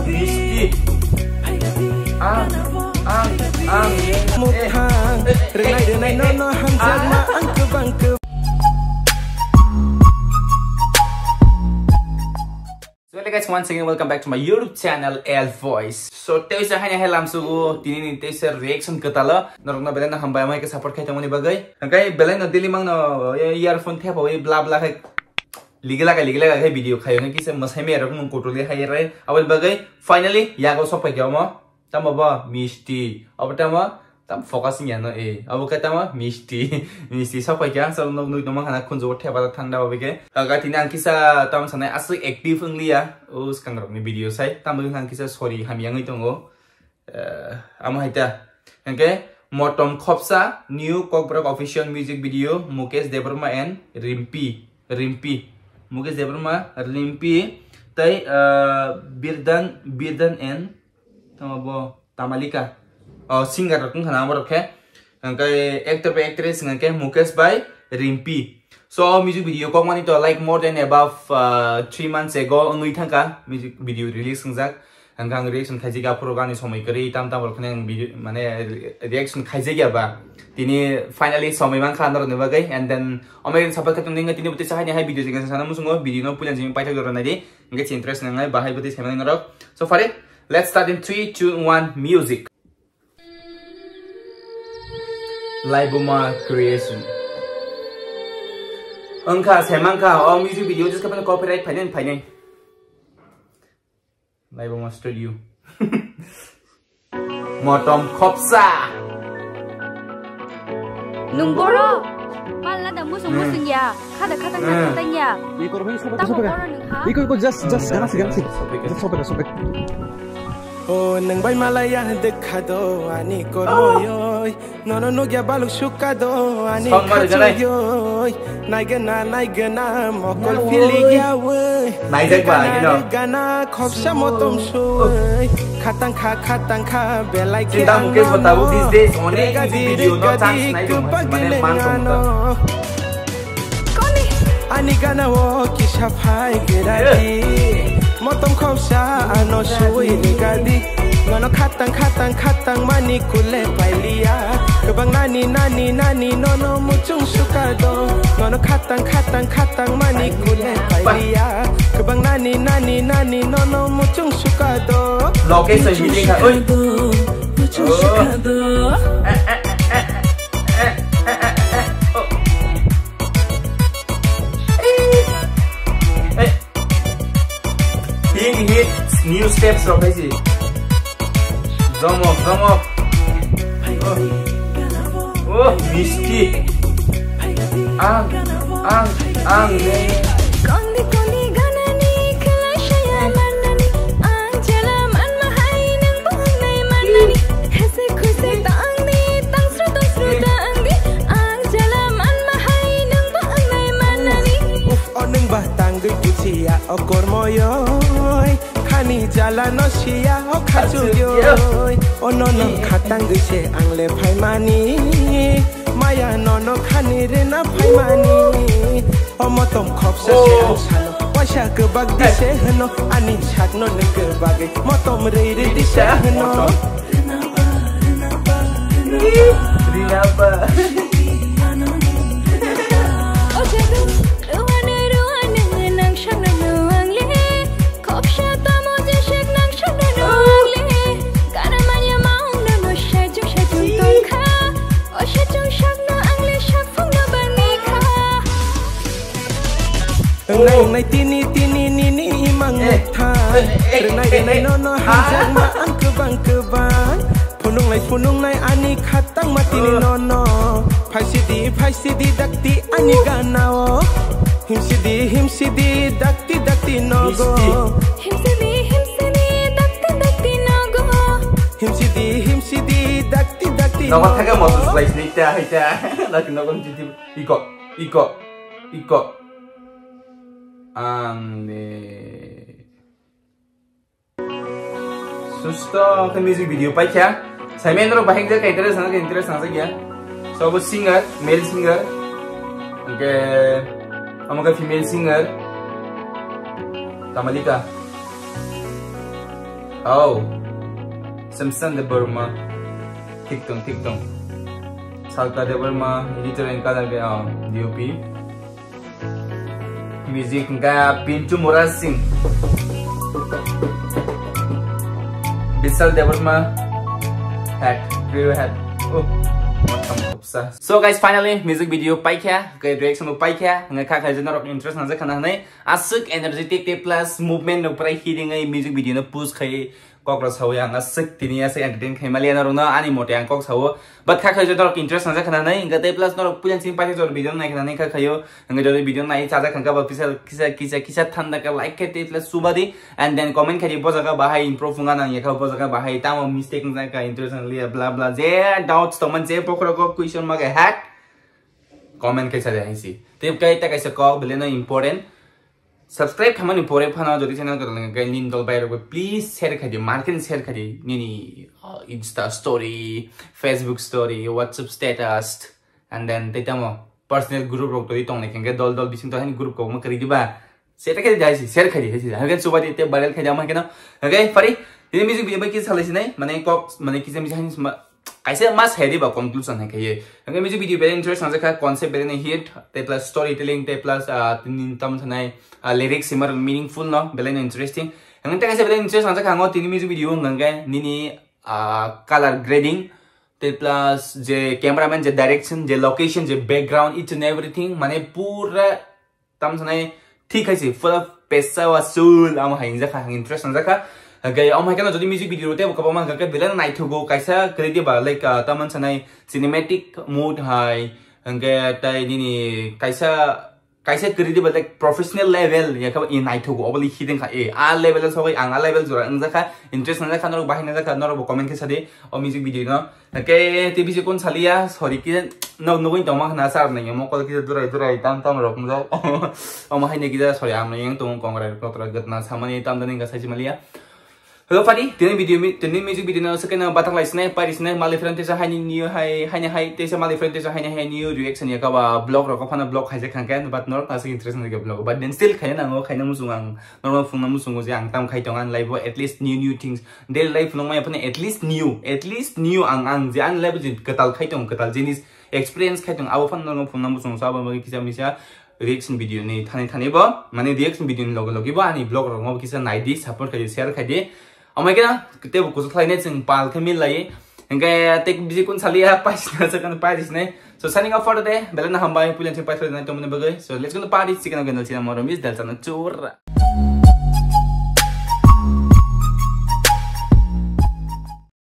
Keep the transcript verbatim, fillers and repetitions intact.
Misti. Ang, ang, ang. Muktang, renai, renai, no, no, hamjakma, ang kebang kebang. So hello guys, once again welcome back to my YouTube channel L Voice. So teisa haini hai lamsugo tini ni teisa reaction ketalo norokno belai no hambai amai ke support khai tongmani bagwi. Hingke belai no daily mang no earphone thepa wi bla bla khai ligi laga ligi laga khai video khayo hingke kisa masai me rok nung kotoli hai rai aboni bagwi finally yago sok pai khe omo. Tamo bo misti. Abo tamo tam focus wngya no e. Abo khe tamo misti. Misti sok pai kha, ang sok nok nui tongma khana khunjugo thepara thangda abo khe. Aga tini ang kisa tam sanai aswk active wngliya. O swkang rokni video sai. Tamo wngkha ang kisa sorry hamya wngwi tongo. Eh, amo hai ta. Hingke Motom Khopsa, new Kokborok official music video, Mukesh Debbarma and Rimpi. Rimpi. Mukesh Debbarma, Rimpi, tei, eh, Birdan, Birdan and tamo bo Tamalika. O, singer rok wngkha na borok khe. Hingke actor bai actress hingke Mukesh bai Rimpi. So, o music video kokmani to like more than above, uh, three months ago wngwi thangkha music video release wngjak. Hingke ang reaction khaijak aphuru gani somoi kwrwi tam tam rok khne ang video mane re-, reaction khaijak ya ba. Tini finally somoi mankha norokni bagwi and then omo support khatung ninga tini bwtwi sahani hai video jengsa sana musungo video no puila jeng paithak jora naidi. Hingke interest nangnai bahai bwtwi saimani norok. So far it. Let's start in three, two, one, music. Laibuma Creation. Wngkha, semangkha, o music video just kapano copyright phainai, phainai. Laibuma Studio. Motom Khopsa. Nung boro? Pal na da musung musung ya. Khada khada khada khada ya. Iko, iko, just, just, gana si, gana si. Just sope, sope. O nung bai malaya dekha do ani kormoyoi. Nono nugya baluk suka do ani khachuyoi. Naigena, naigena mokol phili ya woi. Naijak ba, you know. Gana khopsa motom sui. Khatang kha, khatang kha, belai khe ang nono. These days, onek video no chance nai do, mane man tong ta. Ani gana o kisa phai geradi. Motom khopsa ano sui rigadi. Nono khatang khatang khatang mani kule pailiya. Kebang nani nani nani nono muchung suka do. Nono khatang khatang khatang mani kule pailiya. Kebang nani nani nani nono muchung suka do. Location meeting kha, oi. Muchung suka do. Hing hit new steps rok hai si. Jomok, jomok. Oh, oh, misti. Ang, ang, ang, ne. Kongni kongni ganani khlai saya manani. Ang jala manma hai nang bungnai manani. Hesek khusek ta angni tangsru tangsru ta angdi. Ang jala manma hai nang bungnai manani. Uf, o nung ba tangwi buchiya o kormoyoi. Khani jala no siya o khachuyoi. O nono khatang gwi se ang le phaimani. Maya nono khani rina phaimani. O motom khopsa se ang sano. Waisa kwbak di se hwno. Ani sakno nung kwbagwi motom rwi rwi di se hwno. Rinaba. O jaga, ruane, ruane, nang sangno nuangle. Khopsa tamo je sek nang sangno nuangle. Kana manya maung no no shaichung shaichung tongkha. O shaichung sakno angle sakphangno bangikha. Wngnai wngnai tini tini nini imang mukthang. Rwnai rwnai nono hamjakma ang kwbang kwbang. Phunungnai phunungnai ani khatangma tini nono. Phaisidi phaisidi dakti ani ganao. Himsidi himsidi dakti dakti nogo. Himsidi himsidi dakti dakti nogo. Himsidi himsidi dakti dakti nogo. Nogo thaka moto slice ni ta hai ta. Dakti nogo himsidi. Iko, iko, iko. Ang ne. Susto khe music video paikha. Saimai norok bahai jak interest nang, interest nang jak ya. So abo singer, male singer. Oke, amo khe female singer. Tamalika. Oh, Samson Debbarma. Thik tong, thik tong. Salka Debbarma, editor and color, ah, D O P. Music hwnkha Pintu Murasing. Bisal Debbarma. Hat, Rio hat. Oh, matham khopsa. So guys, finally music video paikha, khe reaction bo paikha, hwnkha kha khaijak norok interest nangjak khana hwnwi. Aswk energetic tei plus movement rok prai hidingwi music video no push khai kok rok sawi ang aswk tini aswk entertain khai maliya norok no ani mote ang kok sawo. But kha khai jodorok interest nangjak khana hwnwi, hwnkha tei plus norok puila sing paithak jor video nai khana hwnwi kha khayo, hwnkha jodi video nai chajak kha ba kisa, kisa, kisa, kisa thanda kha like khe tei plus subadi, and then comment khai di bo jaga bahai improve wngna nang yakha bo jaga bahai tamo mistake wngjak kha interest nangliya bla bla je doubts tongman je bokhorok question ma khe hat comment khai chajak hai si. Tei kai ta kaisa kok belai no important. Subscribe khamani pore phano jodi channel kwtal nang khe nini dol bai rok please share khai di, market share khai di nini, uh, Insta story, Facebook story, WhatsApp status, and then tei tamo personal group rok twi tong nai khe dol dol bising to hani group kok ma kwrwi diba share khai di hai si, share khai di hai si, hai khe chuba di te viral khai di ama khe no. Okay, pari ini music video bai kisa salai sinai mane kok mane kisa misa hani sma- kaisa ma sai di ba conclusion hai khe. Hwnkhe music video belai interest nangjakha, concept belai no hit, tei plus storytelling, tei plus, ah, tini tam sanai, ah, lyrics si mar meaningful no, belai no interesting. Hwnkhe tei kaisa belai interest nangjakha ang o tini music video hwnkhe nini, ah, color grading, tei plus je cameraman, je direction, je location, je background, each and everything, mane pura tam sanai thik hai se pura pesa wa sul amo hai ingjak kha, ang interest nangjakha. Hwnkhe omo hai kheno jodi music video tei bo kwbangma hwnkhe belai naithogo kaisa kwrwi diba like, ah, tam sanai cinematic mode hai hwnkhe tei nini kaisa, kaisa kwrwi diba like professional level ya khe i naithogo obo le hiding kha e a level o sogwi ang a level jora wngjakha, interest nangjakha norok bahai nangjakha norok bo comment khe sadi o music video no. Hwnkhe tei bisi kun saliya, sorry, kisa nok nugwi tongma khna sar nai, mokol kisa durai durai tam tam rok wngjak. Omo haino kisa sorry, ang nai yang tongo kongrai kotra gotna samani tam dani ga saisi maliya. Hello padi, tini video mi, tini music video no sekena bathang lai sinai, pari sinai, mali friend tesa haini new hai, haini hai, tesa mali friend tesa haini hai new reaction ya kaba vlog rok phana vlog hai je khangke, but norok asik interest nai vlog, but then still khaina nango, khaina musung ang, normal phone na musung je ang tam khai tong ang live at least new new things, daily life nung maya phano at least new, at least new ang, ang je ani life je kwtal khai tong, kwtal jinis experience khai tong, abo phano norok phone number song sabo magi kisa misa reaction video ni thani thani bo, mane reaction video ni loge loge bo ani vlog rok no kisa nai di, support khai di, share khai di. Amai kena tebo kusu khlai ne chwng pal khe mil lai. Hingke tek bisi kun saliya paisna chakana pairis ne. So signing off for the day. Belai na hambai pulen chwng paisna tomne bagai. So let's go to party, chicken gandal china moro mis dal chana chura.